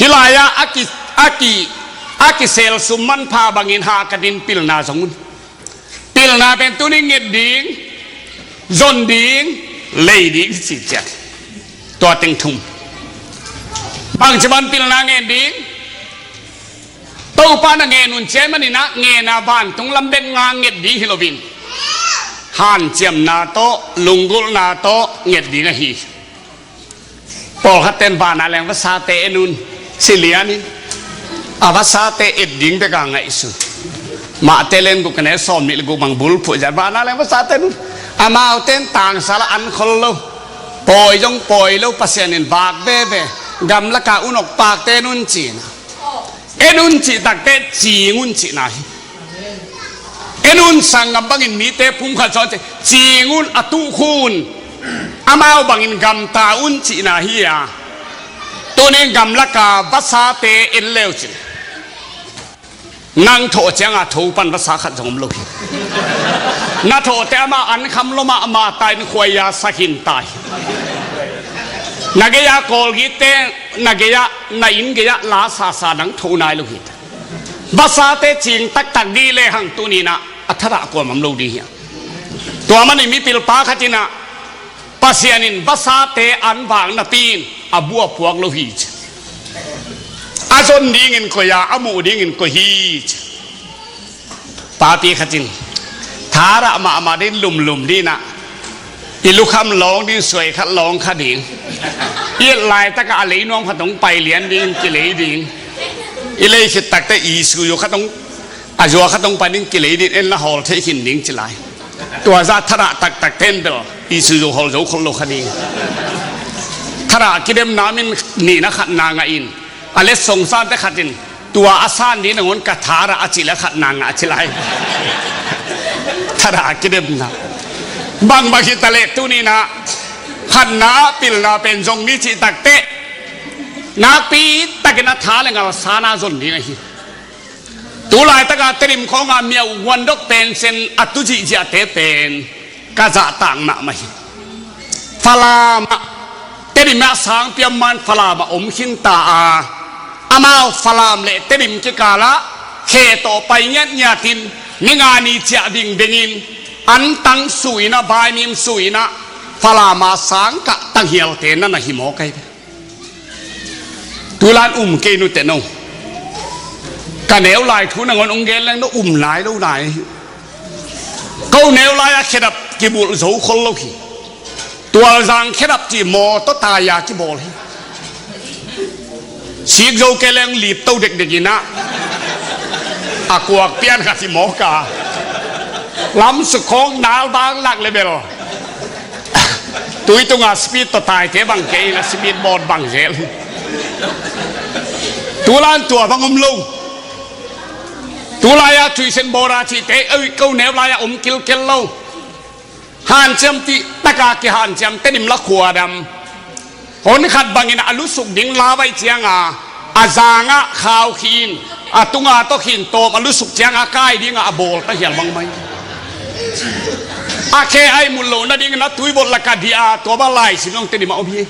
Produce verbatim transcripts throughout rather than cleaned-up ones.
Hih lai-ah a ki, a ki, a kisel sum manpha bangin hahkat in pilna zong un. Pilna pen tuni nget ding, zon ding, lei ding ci ciat. Tua teng thum. Bangci bang pilna ngen ding? Topa na ngen un ci ahih manin ah ngen a vantung lam bek nga nget ding hi loin, hanciamna tawh, lunggulhna tawh nget ding ahi. Pawlkhat ten van a leng vasate en un ci lianin, a vasate et ding bek a ngaihsun. Mate lian guk, a neu sawmnih le guk bang bulphuh ciang, van a leng vasate en un. Amaute in tangsal a an khol lo, pawi zong pawi lo, Pasian in vak veve, gamlak a unok pakte en un ci-in ah, en un cih takteh cing un cihna hi. En un, sanggam bangin mite pumkhat sawh ci, cing un, a tuh khun, amau bangin gamta un cihna hi a. Tuni in gamlak a vasate en le uh cin, nang thawh ciang a tho pan vasa khat zong om lo hi. Na thawh teh amah an kham lua mahmah ta in khuai-a sa khin ta hi. Na gei-a kawlgite, na gei-a, na inn gei-ah la sasa nang tho nai lo hi. Vasate cing taktak ding lehang tuni in ah a thadah kuamah om lo ding hi a. Tua manin mipilpa khat in ah, Pasian in vasate an vak napi-in a bu a puak lo hi ci. A zon dingin koih a, a muh dingin koih hi ci. Papi khat in thadah mahmah ding, lumlum ding in ah, i lukham lawng ding, suai khat lawng kha ding. I et laitak ah a lei nuam khat hong pai lian ding, kilei ding. I lei khit takteh i suyu khat hong, a zua khat hong pai ding, kilei ding, en la hawl thei khin ding ci lai. Tua zah thadah taktak ten bel i suyu hawl zo khol lo kha ding. Thadah kidemna min nihna khatna ngah in, a letsong sante khat in, tua a san ding nangawn ka thadah a cih leh khatna ngah ci lai. Thadah kidemna. Bangbang hi ta leh tuni in ah khatna pilna pen zong ni cih takteh, nakpi takin a tha le ngal san a zon ding ahi. Tu laitak a Tedim khawng a miau guandok pensen a tu zihziahte pen ka zahtak mahmah hi. Falam ah, Tedim ah sangpi a om man Falam ah om khin ta a, amau Falam le Tedim kikal ah khe tawh pai ngiatngiat in, ni nga ni ciah ding bengin, antang sui in ah, vaimim sui in ah, Falam a sangkah tanghialte na na hi mawk ahi ve. Tu lai-in um kei un teh no. Ka neu lai thu nangawn hong gen leng no um nai lo nai. Ko neu lai-a khedap kibulh zo khol lo hi. Tualzang khedap cih mawtaw tai-a kibawl hi. Sik zo kei leng lipto dekdek in ah, a kuak pian khat hi mawk a. Lamsuk khawng nal bang lak le bel tui tunga speed tawh taite bang kei in ah, speed boat bang zel hi. Tu lai-in tua bang om lo. Tu lai-a tuition board a cihte, oi, ko neu lai-a om kilkel lo. Hanciam cih tak a kihanciam, Tedim la khua dam. Hon khat bangin a lusuk ding la baih ciang a, a zang ah khau khin, a tunga tawh khin tawm, a lusuk ciang a kai ding a, a bawl ta hial bang mai. A khe a ihmut loh nadingin a tuibolh lak ah dih a, tua bang laisim zong Tedim ah om hi.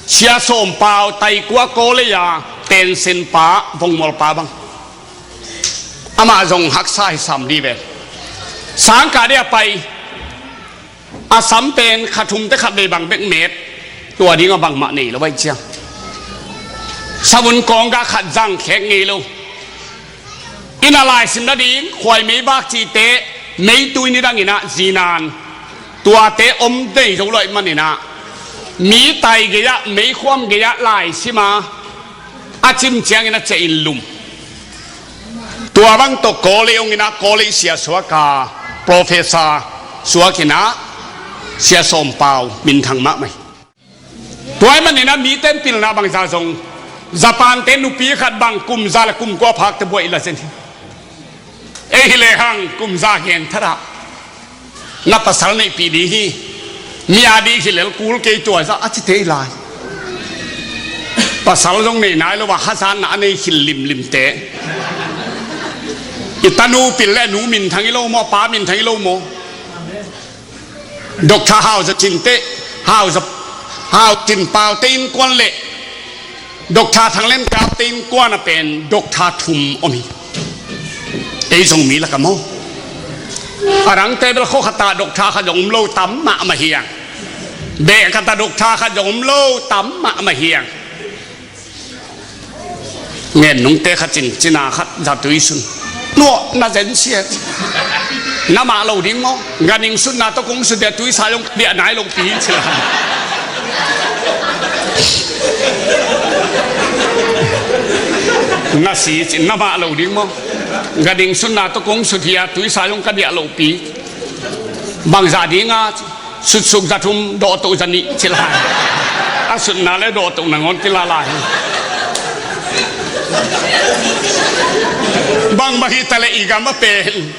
Sia Sawm Pau, Taikua College a tensen pa, Vongmual pa bang. Amah zong haksa hi sam dih ve. Sangkah ding a pai, a sam pen kha thum te khat vei bang bek met, tua ding a bangmah nei lo ahih ciang. Savun kawnggah khat zang khek ngei lo. Inn ah laisim nading, khuai meivak cihte, meitui nidang in ah zinan, tuate om dei zo lo ahih manin ah, mi tai gei-ah, meikhuam gei-ah laisim a, a cim ciangin a ciah in lum. Tua bang tawh college hong in ah, college sia suak a, professor suak in ah, Sia Sawm Pau minthang mahmah hi. Tua ahih manin ah mite in pilna bangzah zong, Japan-te nupi khat bang kum za le kum kua phakte buai la zen hi. Ei hi lehang kum za gen thadah, na pasal neihpih ding hi. Mi a ding hi lel kul kei, tua zah a cite hi lai. Pasal zong nei nai lo a, hazatna a nei khil limlimte. I tanu pil le nu minthang hi lo maw, pa minthang hi lo maw? Doctor Hau Za Cin te, Hau Za, Hau Cin Pau te innkuan le Doctor Thang Len Kap te innkuan ah pen doctor thum om hi. Ei Zomi lak ah maw? A dangte bel khua khat ah doctor khat zong om lo, tam mahmah hi hang. Beh khat ah doctor khat zong om lo, tam mahmah hi hang. Ngen nungte khat in cina khat zatui sun. Nuah na zen sia. Na mah lo ding maw? Ganhing sutna tawh kong sut dia tuisa zong ka diah nai lo pi ci lai. Na si cin na mah lo ding maw? Ganhing sutna tawh kong sut dia tuisa zong ka diah lo pi. Bangzah ding a ci. Sutsuk za thum, dawhtoh za nih ci lai. A sutna le dawhtoh nangawn kila lai. Bangbang hi ta leh i gam ah pen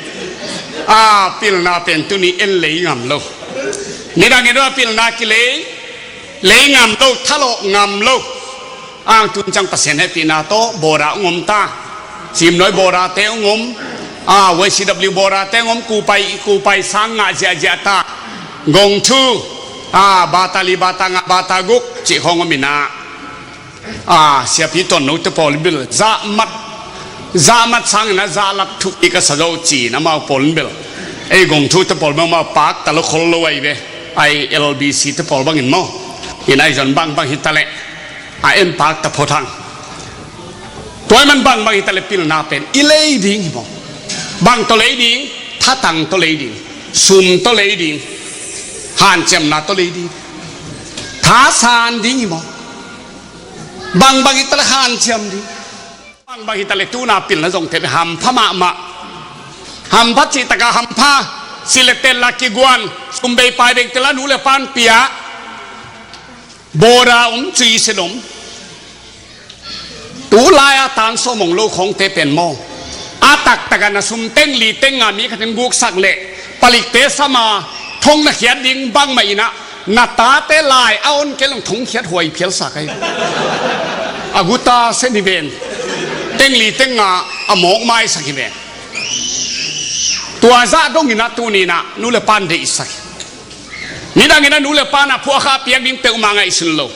a pilna pen tuni en lei ngam lo. Nidang in a pilna kilei lei ngam lo, thalawh ngam lo. Ang tun ciang Pasian hehpihna tawh border hong om ta. Simnuai border te hong om. A, Y C W border te hong om, kupai, kupai sang ngah ziahziah ta. Gong thu, a, bata li, bata nga, bata guk cih khawng om in ah. A, siapi tuan no te pawl in bel zahmat, zahmat sang in ah zahlat thuk i ka sa zo ci in amau pawl in bel. Ei gong thu te pawl bel amau pak ta lo khol lo ahi ve. Ai L B C te pawl bangin maw? In ai zon bangbang hi ta leh a en pak ta phot hang. Tua ahih man bangbang hi ta leh pilna pen i lei ding hi maw? Bang tawh lei ding? Thatang tawh lei ding? Sum tawh lei ding? Hanciamna tawh lei ding? Thasan ding hi maw? Bangbang hi ta leh hanciam ding? Bangbang hi ta leh tuna pilna zong te hampha mahmah. Hampha cih tak a hampha. Sileh tel la kiguan, sum bei pai beng tel a nu le pan pia. Border om, cui sin om. Tu lai-a tan sawm hong lo khawngte pen maw? A taktak a na sum teng li teng nga mi khat in guksak leh palikte sam a thong na khiat ding bangmah in ah na tate lai a on kei leh thong khiat huai phialsak ahi. A guta sen hi ven. Teng li teng nga a mawk maisak hi ven. Tua zah dong in ah tuni in ah nu le pan deihsak hi. Nidang in a nu le pa in a phuakha piak ding peuhmah ngaihsun lo.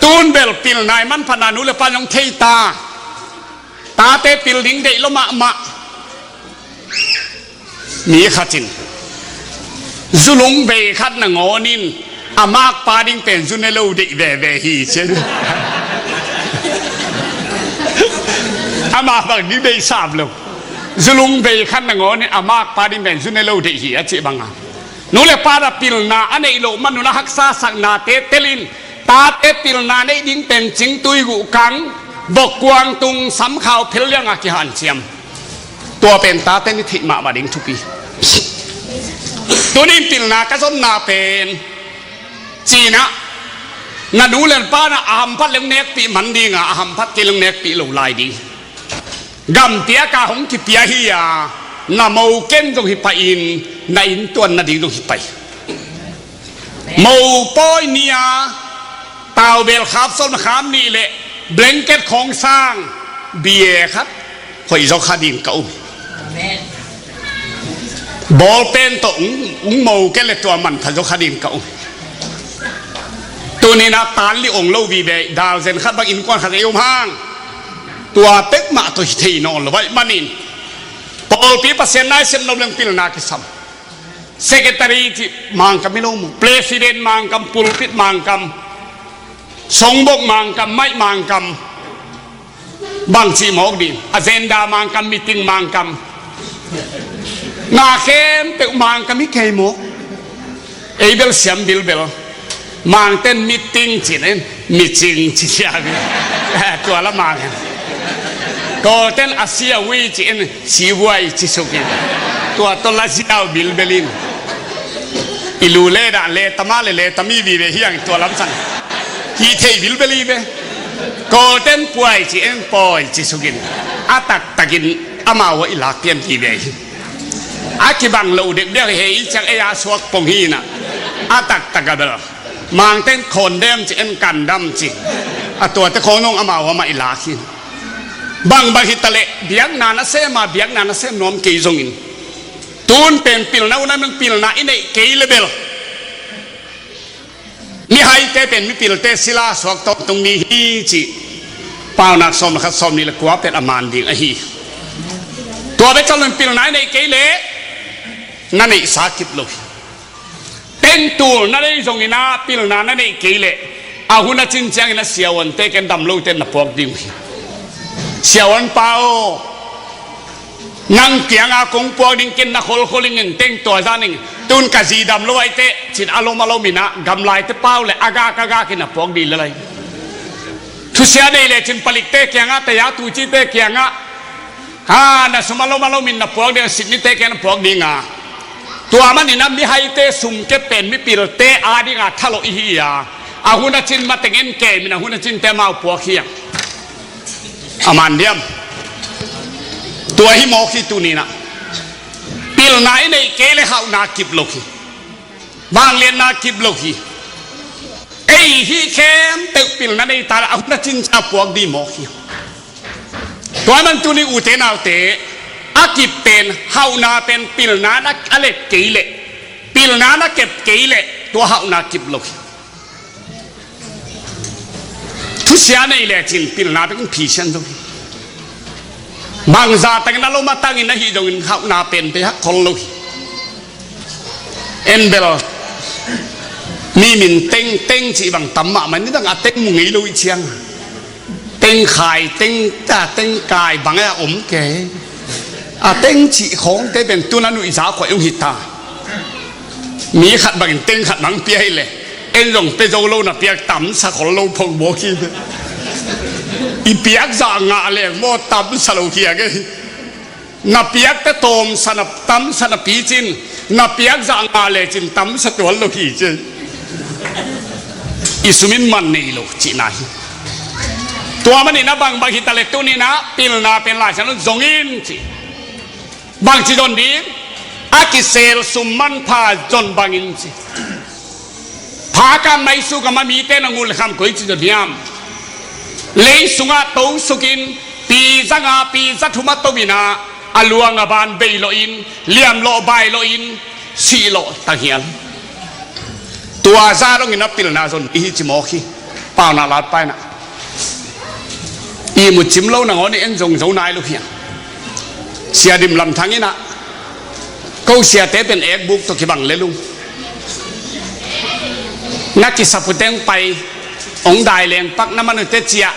Tun bel pilna i manphatna nu le pa in hong thei ta. Tate pil ding deih lo mahmah. Mi khat in zu lungvei khat nangawn in a makpa ding pen zu ne lo deih veve hi ci. Ama bang ding deih sam lo. Zu lungvei khat nangawn in a makpa ding pen zu ne lo deih hi a cih bang a. Nu le pa in a pilna a neih loh man un a haksa saknate tel in, tate pilna neih ding pen cingtui guhkang, bokkuang tung, samkhau phel liang a kihanciam. Tua pen tate in i theih mahmah ding thupi. Tuni in pilna ka zonna pen ci in ah na nu le pa in a hamphat leng nekpih man ding a, a hamphat kei leng nekpih lo lai ding. Gampiak a hong kipia hi a, na mo ken zong hi pah in, na inntuan nading zong hi pah in. Mopawi ni a, taubel khap sawm na kham nih leh blanket khawng sang bia khat hoih zaw kha ding ka um. Bawlpen tawh ung, ung mo ken leh tua manpha zaw kha ding ka um. Tuni in a tan li ong lo vive, dau zen khat bang innkuan khat ei om hang. Tua pek mah tawh hi thei nawn lo ahih manin pawlpi Pasian nai sem lo leng pilna kisam. Secretary cih Mangkam hi lo mu, President Mangkam, Pulpit Mangkam, Songbok Mangkam, Maih Mangkam. Bang cih mawk ding, agenda Mangkam, meeting Mangkam. Na khempeuh Mangkam hi kei maw? Ei bel siam bilbel. Mangten meeting ci-in, meeting ci sia bi. Tua la Mang hen. Kawlten a sia hui ci-in, si huai ci sukin. Tua tawh la ziau bilbel in. I lu le dah le tama le le tami vive hi hang tua lamsang. Hi thei bilbel hi ve. Kawlten puai ci-in pawi ci sukin. A taktakin amau a i lak pian vive hi. A kibang lo dekdek hi, i ciang ei a suak pong hi na. A taktak a bel. Mangten condemn ci-in condemn ci. A tuate khawng nong amau a mah i lak hi. Bangbang hi ta leh biakna na sem a, biakna na sem nuam kei zongin. Tun pen pilna, una men pilna i neih kei le bel. Mihaite pen mipilte sila suak tawntung ni hi cih Paunak sawm le khat, sawm nih le kua pen a man ding ahi. Tua bek cih lo in pilna i neih kei leh na neihsa kip lo hi. Tengtul na nei zongin ah pilna na neih kei leh a hun a cin ciangin a siavuante ken dam lote na puak ding uh hi. Siavuan pa aw, nang kianga kong puak ding ken na kholkhol ing, en teng tua zan ing. Tun ka zi dam lo ahi teh cin a lom a lom in ah gamlaite pau le a gak a gak in a puak ding le lai. Thusia nei lecin palikte kiangah, taya tucite kiangah, ha, na sum a lom a lom in na puak ding, sitnite kiangah na puak ding a. Tua manin ah mihaite sum kep pen mipilte a dinga thalawh i hi a, a hun a cin mateng en kem in a hun a cinte mau puak hi a. A man diam? Tua hi mawk hi tuni in ah. Pilna i neih kei leh hauhna kip lo hi. Vangliatna kip lo hi. Ei hih khempeuh pilna nei ta leh a hun a cin ciang puak ding mawk hi. Tua man tuni ute naute, a kip pen, hauhna pen pilna na a lep kei leh, pilna na kep kei leh tua hauhna kip lo hi. Thusia nei lecin pilna bekin phisian zo hi. Bangza tangin a lom a tangin ahi zongin hauhna pen pe hak khol lo hi. En bel mi min teng teng cih bang tam mahmah, nidang a teng mu ngei lo i ciang. Teng khai, teng ta, teng kai bang a om kei. A teng cih khawngte pen tun a nuihza khuai ung hi ta. Mi khat bangin teng khat bang pia hi leh en zong pe zo lo, na piak tamsa khol lo phong mawk hi. I piak zah ngah leng maw tamsa lo hi a ngei. Na piakte tawmsa na tamsa na picin, na piak zah ngah lecin tamsa tuan lo hi ci. I sum in man nei lo cihna hi. Tua manin a bangbang hi ta leh tuni in ah pilna pen Lai Siangtho zong in ci. Bangci zon ding? A kisel sum manpha zon bangin ci. Pha kam maisuk a ma mite na ngul le kham koi ci zon hiam? Lei sungah to sukin pi zanga pi za thum a to in ah a luang a ban bei lawh in, liam lawh bai lawh in, sih lawh tanghial. Tua za dongin a pilna zon i hi ci mawk hi. Paunak latpa in ah ihmut cim lo nangawn i en zong zo nai lo hi a. Sia Dim Lam Thang in ah ko siate pen ekbuk tawh kibang lel ung. Na kisap uh teng pai, hong dai leng pak na man uh teh ciah.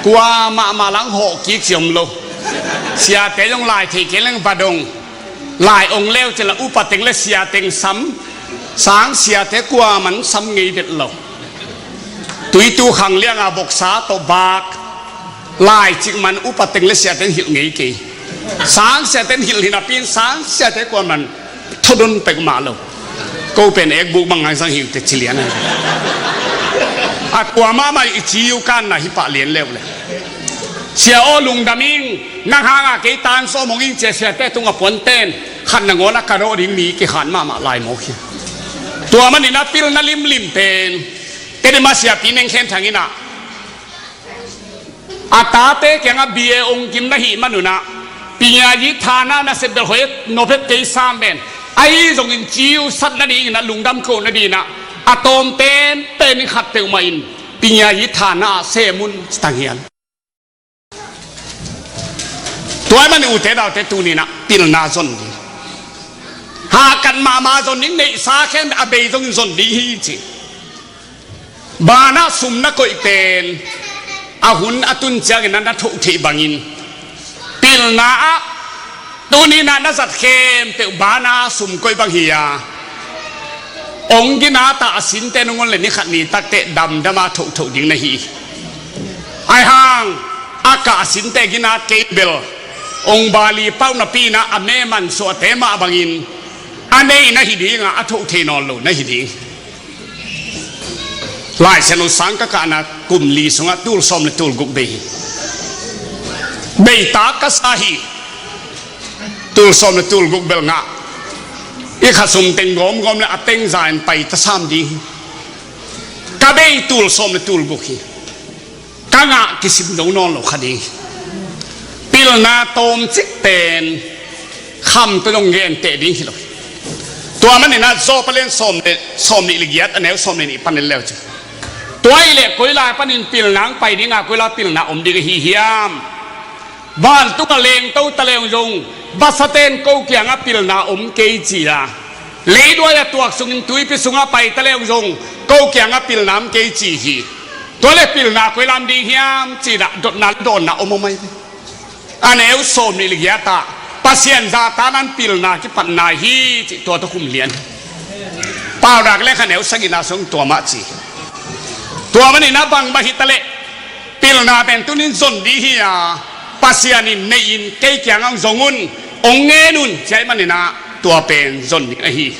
Kua mahmah lang hawh kik ci om lo. Siate zong lai thei kei leng va dong. Lai ong leu cin la upa teng le sia teng sam, sang siate kua man sam ngei vet lo. Tuitu khang lianga boksa tawh bak, lai cik man upa teng le siate in hilh ngei kei. Sang siate in hilh hi napi in sang siate kua man thudon pek mah lo. Ko pen ekbuk bang ngai sang hi uh teh ci lian a. A kua mahmah i ci uh kan na hi pah lian leu le. Sia aw lungdam ing, nang hanga kei tan sawm hong ing ci a siate tungah puanten khat nangawn a ka dawh ding mi kikhan mahmah lai mawk hi. Tua manin a pilna limlim pen, kei dima siapi Neng Khen Thang in ah a tate kiangah B A ong kim na hih man un ah, pinya yi thana na sep bel hoi nop het kei sam pen, ahi zongin ci uh sat nadingin ah lungdam ko nadingin ah a tawm penpen in khat peuhmah in pinya yi thana ah sem un ci tanghial. Tua ahih manin ute naute tuni in ah pilna zon ding. Hahkat mahmah zon ding, neihsa khen a bei zongin zon ding hi ci. Banah sum na koih pen a hun a tun ciangin a na thoh theih bangin pilna ah tuni in ah na zat khempeuh banah sum koih bang hi a. Ong gina tah a sinte nungun le ni khat ni takteh damdam a thohthoh ding na hi. Ahi hang a kah a sinte gina kei bel ong bali pauh napi in ah a meman suahte mah bangin a nei na hi ding a, a thoh thei nawn lo na hi ding. Lai Siangtho sang ka kahna kum li sungah tul sawm le tul guk bei hi. Bei tak ka sa hi. Tul sawm le tul guk bel ngah. I kha sum teng gawmgawm le a teng za in pai ta sam ding hi. Ka bei tul sawm le tul guk hi. Ka ngah kisim zo nawn lo kha ding hi. Pilna tawmcik pen kham tawh dong genteh ding hi lo hi. Tua maninah Job a lian sawm le, sawm nih le giat a neu sawm nih nih panin leu ci. Tua ih leh koi lai panin pilna ang pai dinga, koi lai pilna om ding ahi hiam? Vantung a lengto ta leng zong, basaten ko kiangah pilna om kei ci a, leiduai a tuak sungin tuipi sungah pai ta leng zong, ko kiangah pilna om kei ci hi. Tua le pilna koi lam ding hiam cinah dotna le dawnna om om ahi. A neu sawm nih le giatah Pasian zahtanan pilna kipatna hi cih tua tawh khum lian. Paunak le kha neu sagihna sung tua mah ci. Tua maninah bang mah hitaleh pilna pen tunin zon ding hi a, Pasian in nei in kei kiangah hong zong un, hong ngen un ci ahih maninah tua pen zon ding ahi.